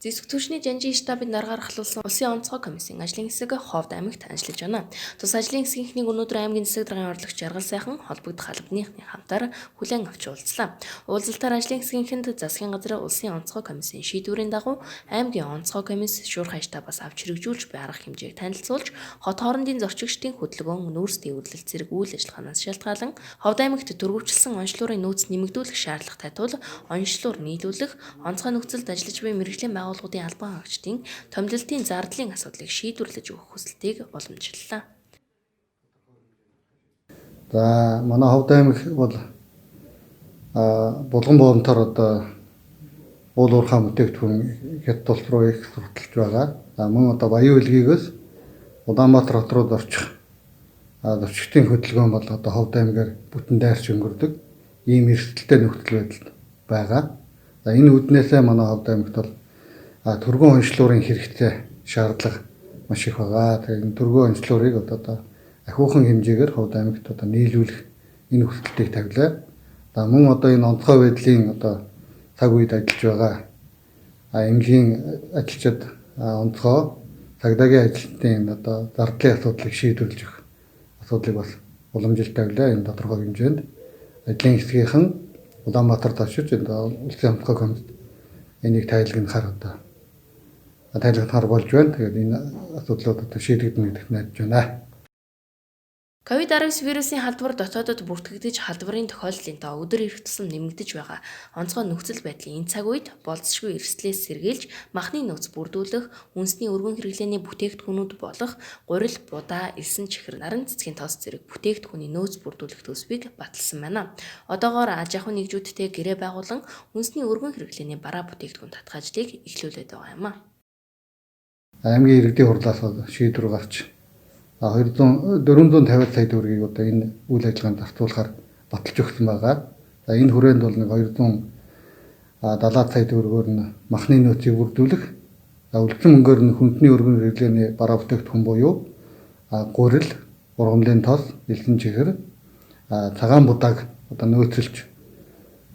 Зэвсэг түвшний жанжин штабын даргаар ахлуулсан Улсын онцгой комиссийн ажлын хэсэг Ховд аймагт ажиллаж байна. Тус ажлын хэсгийнхнийг өнөөдөр аймгийн засаг даргын орлогч Жаргал Сайхан холбогдох албаныхны хамтаар хүлээн авч уулзлаа. Уулзалтаар ажлын хэсгийнхэнд засгийн газар Улсын онцгой комиссийн шийдвэрийн дагуу аймгийн онцгой комисс шуурхай штабаас авч хэрэгжүүлж буй арга хэмжээг танилцуулж, хот хоорондын зорчигчдын хөдөлгөөн, нүүрс тээвэрлэл зэрэг үйл ажиллагаанаас шалтгаалan Ховд аймагт төрөвчлсөн онцлуурын нөөц нэмэгдүүлэх шаардлагатай тул онцлуур нийлүүлэх, онцгой нөхцөлд ажиллаж буй мэргэжлийн байгууллагуудын албан хаагчдын томилолтын зардлын асуудлыг шийдвэрлэж өгөх хүсэлтийг уламжлалаа. За манай Ховд аймаг бол Булган боомтоор одоо уул уурхай бүтээгдэхүүн Хятад улс руу экспортлож байгаа. За мөн одоо Баян үлгийгээс Улаанбаатар хот руу зорчих зорчигчдын хөдөлгөөн бол одоо Ховд аймгаар бүтэн дайрч өнгөрдөг ийм эрсдэлтэй нөхцөл байдал байгаа. За энэ үүднээсээ манай Ховд аймагт бол түргэн онцлуурын хэрэгцээ шаардлага маш их байгаа. Тэгэхээр энэ түргэн онцлуурыг одоо ахиухан хэмжээгээр Ховд аймагт одоо нийлүүлэх энэ хүсэлтийг тавилаа. За мөн одоо энэ онцгой байдлын одоо цаг үед ажиллаж байгаа эмнэлгийн ажилчид онцгой цагдаагийн ажилтны одоо зардлын асуудлыг шийдвэрлэж өгөх асуудлыг бас уламжилт тавилаа. Энэ тодорхой хэмжээнд ажлын хэсгийнхэн Улаанбаатарт очиж энэ улсын онцгой комиссд энийг тайлгнахаар одоо тайлгнахаар болж байна. Тэгээд энэ асуудлууд одоо шийдэгдэнэ гэдэгт найдаж байна. COVID-19 вирусын халдвар дотоодод бүртгэгдэж халдварын тохиолдлын тоо өдөр ирэх тусам нэмэгдэж байгаа. Онцгой нөхцөл байдлын энэ цаг үед болзошгүй эрсдлээс сэргийлж махны нөөц бүрдүүлэх, үндэсний өргөн хэрэглээний бүтээгдэхүүнүүд болох гурил, будаа, элсэн чихэр, наран цэцгийн тос зэрэг бүтээгдэхүүний нөөц бүрдүүлэх төсвийг баталсан байна. Одоогоор аж ахуйн нэгжүүдтэй гэрээ байгуулан үндэсний өргөн хэрэглээний бараа бүтээгдэхүүн татах ажлыг эхлүүлээд байгаа юм а. Аймгийн иргэдийн хурлаас шийдвэр гарч 450 сая төгрөгийг одоо энэ үйл ажиллагаанд зарцуулахар баталж өгсөн байгаа. За энэ хүрээнд бол нэг 270 сая төгрөгөөр нь махны нөөцийг бүрдүүлэх, за үлдсэн мөнгөөр нь хүндний өргөн хэрэглээний бараа бүтээгдэхүүн буюу гурил, ургамлын тос, элсэн чихэр, цагаан будааг одоо нөөцлөж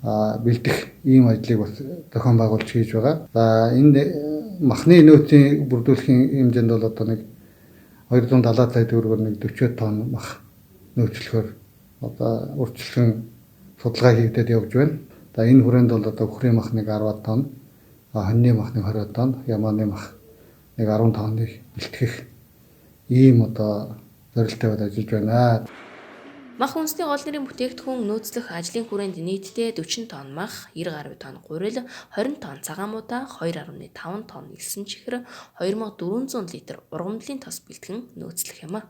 бэлдэх ийм ажлыг бас зохион байгуулж хийж байгаа. За энэ махны нөөцийн бүрдүүлэхийн хэмжээнд бол одоо нэг 270 сая төгрөгөөр нэг 40 тонн мах нөөцлөхөөр одоо урьдчилсан судалгаа хийгдээд явж байна. За энэ хүрээнд бол одоо үхрийн мах нэг 10 тонн, хоньны мах нэг 20 тонн, ямааны мах нэг 10 тонныг бэлтгэх ийм одоо зорилттой ажиллаж байна. Мах үндэсний гол нэрийн бүтээгдэхүүн нөөцлөх ажлын хүрээнд нийтдээ 40 тонн мах, 90 гаруй тонн гурил, 20 тонн цагаан будаа, 2.5 тонн элсэн чихэр, 2400 литр ургамлын тос бэлтгэн нөөцлөх юм а.